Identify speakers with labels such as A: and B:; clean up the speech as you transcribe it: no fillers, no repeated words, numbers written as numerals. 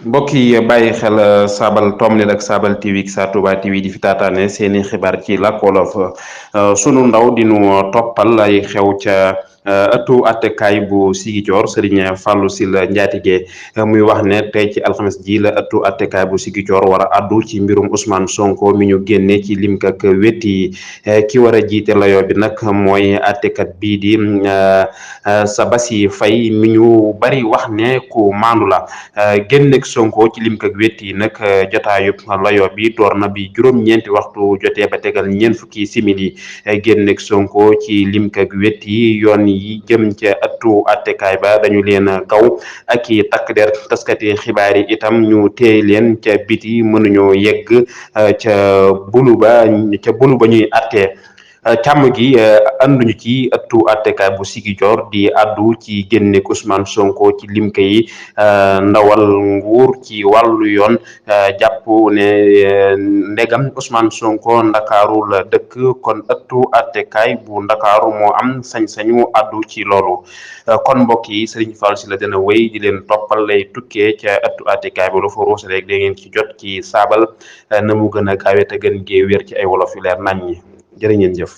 A: mbokk yi bàyyi xel Saabal Tomnil ak Saabal TV ak Sa Touba TV di fi taataane seeni xibaar ci làkk wolof sunu ndaw dinu toppal ay xew ca ëttu attekaay bu Ziguinchor Serigne Fallou Sylla Ndiatige muy wax ne tey ci alxames ji la ëttu attekaay bu Ziguinchor war a addu ci mbirum Ousmane Sonko mi ñu génne ci lim kak wetti ki war a jiite layoo bi nag mooy attekat bii di Sabassi Faye mi ñu bari wax ne ku maandu la génnek Sonko ci lim kak wet yi nag jotaayub layo bi door na bi juróom-ñeenti waxtu jotee ba tegal ñeent fukki simili génnek Sonko ci lim kak wet yi yoon yi jëm ca ëttu attekaay ba dañu leen kaw ak i takk der taskati xibaar yi itam ñu téye leen ca biti mënuñoo yegg ca bulu ba ñuy attee càmm gi anduñu ci ëttu attekaay bu Ziguinchor di addu ci génnek Ousmane Sonko ci limka yi ndawal nguur ci wàllu yoon jàpp ne ndegam Ousmane Sonko ndakaaru la dëkk kon ëttu attekaay bu ndakaaru moo am sañ-sañu addu ci loolu kon mbokk yi Serigne Fallou Sylla dana wéy di leen toppal lay tukkee ca ëttu attekaay bi lu fa ruuse rek da ngeen ci jot ci saabal na mu gën a gaawe te gën gee wér ci ay wolof yu leer nañ ñi jërë ngeen jëf